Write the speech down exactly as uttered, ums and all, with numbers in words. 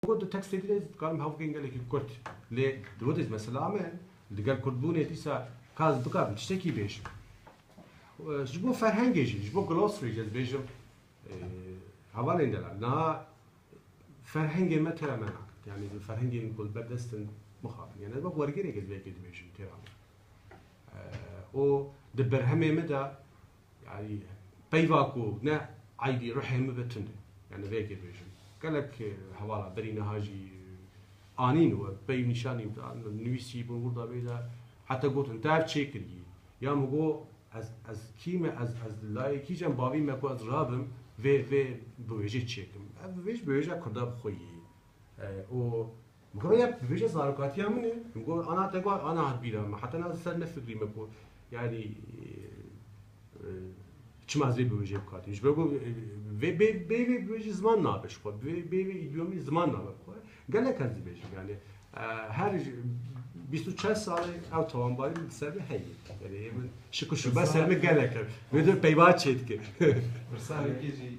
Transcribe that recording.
Got di tekstê din ez dikarim hev bikin gelekî kurt. Lê di wê de mesela me, digel kurdbûnê dîsa ka ez bikarim tiştekî bêjim. Ji bo ferhengê jî, ji bo glossary jî ez bêjim, e, hevalên delal. Niha ferhengê me têra me naket. Yani ferhengên ku li ber dest in mixabin. Yani ez wek wergêrek ez vê yekê dibêjim têra me. E, û di berhemê me de, yani peyva ku ne eybî ruhê min be tune. Yani vê yekê dibêjim. Gelek, e, hevala berî niha jî, e, anîn we pey nîşanî nivîsî bûn wir de vê de heta gotin te ev çêkirî. Ya min got ez, ez kî me, ez, ez li layê kîjan bavî me ku ez rabim vê, vê biwêjê çêkim. Ev biwêj, biwêja kurda bi xwe yî. E, û min got ya biwêje zarokatiya min e. Min got ana te got ana hat bîra me. Heta na ser nefikrî me ku yani, e, e, çima ez vê biwêje bikatim. Ji ber ku, e, vê, bê, bê, vê biwêje ziman nabe ji xwe. Bê, bê, vê îdiomî ziman nabe bi xwe. Gelek ez dibêjim yani. E, her bîst û çar salê ew tawanbarî min ser min heye. Yani ê min şik û şuba ser min gelek e. Vê dir peyva çêdike. Pirsanekî jî